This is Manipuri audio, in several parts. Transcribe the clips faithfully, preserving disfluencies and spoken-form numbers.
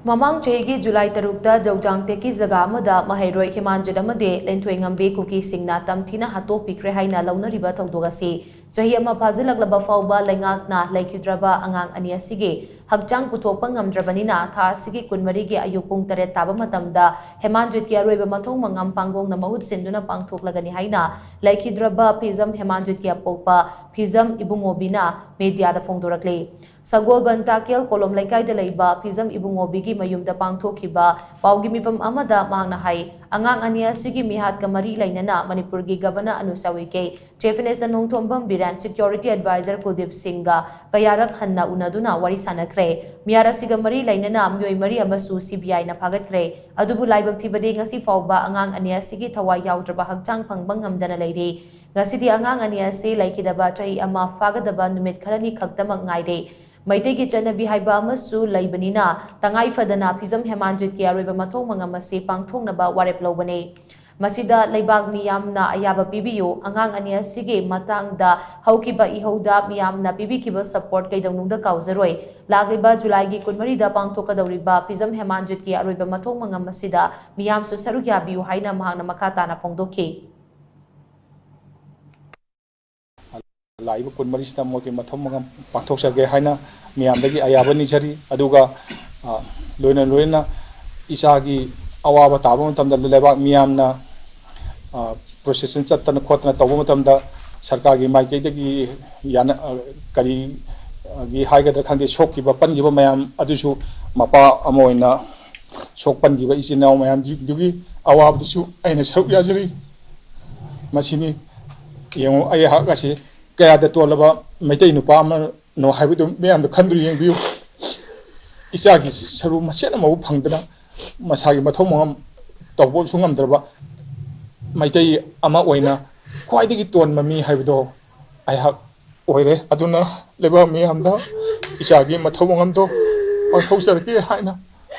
ꯃꯃꯥꯡ ꯆꯍꯤꯒꯤ ꯖꯨꯂꯥꯏ ꯇꯔꯨꯛꯇ ꯖꯧꯖꯥꯡ ꯇꯦꯛꯀꯤ ꯖꯒꯥ ꯑꯃꯗ ꯃꯍꯩꯔꯣꯏ ꯍꯦꯃꯥꯟꯖꯤꯠ ꯑꯃꯗꯤ ꯂꯦꯟꯊꯣꯏꯉꯝꯕꯤ ꯀꯨꯀꯤꯁꯤꯡꯅ ꯇꯝꯊꯤꯅ ꯍꯥꯠꯇꯣꯛꯄꯤꯈ꯭ꯔꯦ ꯍꯥꯏꯅ ꯂꯧꯅꯔꯤꯕ ꯊꯧꯗꯣꯛ ꯑꯁꯤ ꯆꯍꯤ ꯑꯃ ꯐꯥꯖꯤꯜꯂꯛꯂꯕ ꯐꯥꯎꯕ ꯂꯩꯉꯥꯛꯅ ꯂꯩꯈꯤꯗ꯭ꯔꯕ ꯑꯉꯥꯡ ꯑꯅꯤ ꯑꯁꯤꯒꯤ ꯍꯛꯆꯥꯡ ꯄꯨꯊꯣꯛꯄ ꯉꯝꯗ꯭ꯔꯕꯅꯤꯅ, ꯊꯥ ꯑꯁꯤꯒꯤ ꯀꯨꯟꯃꯔꯤꯒꯤ ꯑꯌꯨꯛ ꯄꯨꯡ ꯇꯔꯦꯠ ꯇꯥꯕ ꯃꯇꯝꯗ ꯍꯦꯃꯥꯟꯖꯤꯠꯀꯤ ꯑꯔꯣꯏꯕ ꯃꯊꯧ ꯃꯉꯝ ꯄꯥꯡꯒꯣꯡꯅ ꯃꯍꯨꯠ ꯁꯤꯟꯗꯨꯅ ꯄꯥꯡꯊꯣꯛꯂꯒꯅꯤ ꯍꯥꯏꯅ ꯂꯩꯈꯤꯗ꯭ꯔꯕ ꯐꯤꯖꯝ ꯍꯦꯃꯥꯟꯖꯤꯠꯀꯤ ꯑꯄꯣꯛꯄ ꯐꯤꯖꯝ ꯏꯕꯨꯡꯉꯣꯕꯤꯅ ꯃꯦꯗꯤꯌꯥꯗ ꯐꯣꯡꯗꯣꯔꯛꯂꯤ꯫ ꯁꯒꯣꯜꯕꯟ ꯇꯥꯀꯦꯜ ꯀꯣꯂꯣꯝ ꯂꯩꯀꯥꯏꯗ ꯂꯩꯕ ꯐꯤꯖꯝ ꯏꯕꯨꯡꯉꯣꯕꯤꯒꯤ ꯃꯌꯨꯝꯗ ꯄꯥꯡꯊꯣꯛꯈꯤꯕ ꯄꯥꯎꯒꯤ ꯃꯤꯐꯝ ꯑꯃꯗ ꯃꯍꯥꯛꯅ ꯍꯥꯏ, ꯑꯉꯥꯡ ꯑꯅꯤ ꯑꯁꯤꯒꯤ ꯃꯤꯍꯥꯠꯀ ꯃꯔꯤ ꯂꯩꯅꯅ ꯃꯅꯤꯄꯨꯔꯒꯤ governor Anusuiya Uikey, chief minister Nongthombam Biren, security adviser Kuldip ꯁꯤꯡꯒ ꯀꯌꯥꯔꯛ ꯍꯟꯅ ꯎꯅꯗꯨꯅ ꯋꯥꯔꯤ ꯁꯥꯟꯅꯈ꯭ꯔꯦ꯫ ꯃꯤꯍꯥꯠ ꯑꯁꯤꯒ ꯃꯔꯤ ꯂꯩꯅꯅ ꯃꯤꯑꯣꯏ ꯃꯔꯤ ꯑꯃꯁꯨ ꯁꯤ ꯕꯤ ꯑꯥꯏꯅ ꯐꯥꯒꯠꯈ꯭ꯔꯦ꯫ ꯑꯗꯨꯕꯨ ꯂꯥꯏꯕꯛ ꯊꯤꯕꯗꯤ ꯉꯁꯤ ꯐꯥꯎꯕ ꯑꯉꯥꯡ ꯑꯅꯤ ꯑꯁꯤꯒꯤ ꯊꯋꯥꯏ ꯌꯥꯎꯗ꯭ꯔꯕ ꯍꯛꯆꯥꯡ ꯐꯪꯕ ꯉꯝꯗꯅ ꯂꯩꯔꯤ꯫ ꯉꯁꯤꯗꯤ ꯑꯉꯥꯡ ꯑꯅꯤ ꯑꯁꯤ ꯂꯩꯈꯤꯗꯕ ꯆꯍꯤ ꯑꯃ ꯐꯥꯒꯗꯕ ꯅꯨꯃꯤꯠ ꯈꯔꯅꯤ ꯈꯛꯇꯃꯛ ꯉꯥꯏꯔꯦ꯫ ꯃꯩꯇꯩꯒꯤ ꯆꯠꯅꯕꯤ ꯍꯥꯏꯕ ꯑꯃꯁꯨ ꯂꯩꯕꯅꯤꯅ, ꯇꯉꯥꯏ ꯐꯗꯅ ꯐꯤꯖꯝ ꯍꯦꯃꯥꯟꯖꯤꯠꯀꯤ ꯑꯔꯣꯏꯕ ꯃꯊꯧ ꯃꯉꯝ ꯑꯁꯤ ꯄꯥꯡꯊꯣꯛꯅꯕ ꯋꯥꯔꯦꯞ ꯂꯧꯕꯅꯤ꯫ ꯃꯁꯤꯗ ꯂꯩꯕꯥꯛ ꯃꯤꯌꯥꯝꯅ ꯑꯌꯥꯕ ꯄꯤꯕꯤꯌꯨ꯫ ꯑꯉꯥꯡ ꯑꯅꯤ ꯑꯁꯤꯒꯤ ꯃꯇꯥꯡꯗ ꯍꯧꯈꯤꯕ ꯏꯍꯧꯗ ꯃꯤꯌꯥꯝꯅ ꯄꯤꯕꯤꯈꯤꯕ ꯁꯄꯣꯔꯠ ꯀꯩꯗꯧꯅꯨꯡꯗ ꯀꯥꯎꯖꯔꯣꯏ꯫ ꯂꯥꯛꯂꯤꯕ ꯖꯨꯂꯥꯏꯒꯤ ꯀꯨꯟꯃꯔꯤꯗ ꯄꯥꯡꯊꯣꯛꯀꯗꯧꯔꯤꯕ ꯐꯤꯖꯝ ꯍꯦꯃꯥꯟꯖꯤꯠꯀꯤ ꯑꯔꯣꯏꯕ ꯃꯊꯧ ꯃꯉꯝ ꯑꯁꯤꯗ ꯃꯤꯌꯥꯝꯁꯨ ꯁꯔꯨꯛ ꯌꯥꯕꯤꯌꯨ ꯍꯥꯏꯅ ꯃꯍꯥꯛꯅ ꯃꯈꯥ ꯇꯥꯅ ꯐꯣꯡꯗꯣꯛꯈꯤ꯫ ꯂꯥꯛꯏꯕ ꯀꯨꯟꯃꯔꯤꯁꯤꯗ ꯃꯣꯏꯒꯤ ꯃꯊꯧ ꯃꯉꯝ ꯄꯥꯡꯊꯣꯛꯆꯒꯦ ꯍꯥꯏꯅ ꯃꯤꯌꯥꯝꯗꯒꯤ ꯑꯌꯥꯕ ꯅꯤꯖꯔꯤ꯫ ꯑꯗꯨꯒ, ꯑ, ꯂꯣꯏꯅ ꯂꯣꯏꯅꯅ ꯏꯆꯥꯒꯤ ꯑꯋꯥꯕ ꯇꯥꯕ ꯃꯇꯝꯗ ꯂꯩꯕꯥꯛ ꯃꯤꯌꯥꯝꯅ, ꯑ, ꯄ꯭ꯔꯣꯁꯦꯁꯟ ꯆꯠꯇꯅ ꯈꯣꯠꯇꯅ ꯇꯧꯕ ꯃꯇꯝꯗ ꯁꯔꯀꯥꯔꯒꯤ ꯃꯥꯏꯀꯩꯗꯒꯤ ꯌꯥꯅ-, ꯑ, ꯀꯔꯤꯒꯤ ꯍꯥꯏꯒꯗ꯭ꯔꯥ ꯈꯪꯗꯦ, ꯁꯣꯛꯈꯤꯕ ꯄꯟꯈꯤꯕ ꯃꯌꯥꯝ ꯑꯗꯨꯁꯨ ꯃꯄꯥ ꯑꯃ ꯑꯣꯏꯅ ꯁꯣꯛ ꯄꯟꯈꯤꯕ ꯏꯆꯤꯟ ꯏꯅꯥꯎ ꯃꯌꯥꯝꯁꯤꯡꯗꯨꯒꯤ ꯑꯋꯥꯕꯗꯨꯁꯨ ꯑꯩꯅ ꯁꯔꯨꯛ ꯌꯥꯖꯔꯤ꯫ ꯃꯁꯤꯅꯤ꯫ ꯌꯦꯡꯉꯨ, ꯑꯩꯍꯥꯛ ꯑꯁꯤ ꯀꯌꯥꯗ ꯇꯣꯜꯂꯕ ꯃꯩꯇꯩ ꯅꯨꯄꯥ ꯑꯃꯅꯣ ꯍꯥꯏꯕꯗꯨ ꯃꯌꯥꯝꯗ ꯈꯟꯗꯨꯅ ꯌꯦꯡꯕꯤꯌꯨ꯫ ꯏꯆꯥꯒꯤ ꯁꯔꯨ ꯃꯆꯦꯠ ꯑꯃꯐꯥꯎ ꯐꯪꯗꯅ ꯃꯁꯥꯒꯤ ꯃꯊꯧ ꯃꯉꯝ ꯇꯧꯕꯁꯨ ꯉꯝꯗ꯭ꯔꯕ ꯃꯩꯇꯩ ꯑꯃ ꯑꯣꯏꯅ ꯈ꯭ꯋꯥꯏꯗꯒꯤ ꯇꯣꯟꯕ ꯃꯤ ꯍꯥꯏꯕꯗꯣ ꯑꯩꯍꯥꯛ ꯑꯣꯏꯔꯦ꯫ ꯑꯗꯨꯅ ꯂꯩꯕꯥꯛ ꯃꯤꯌꯥꯝꯗ ꯏꯆꯥꯒꯤ ꯃꯊꯧ ꯃꯉꯝꯗꯣ ꯄꯥꯡꯊꯣꯛꯆꯔꯛꯀꯦ ꯍꯥꯏꯅ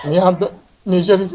ꯃꯤꯌꯥꯝꯗ ꯅꯤꯖꯔꯤ꯫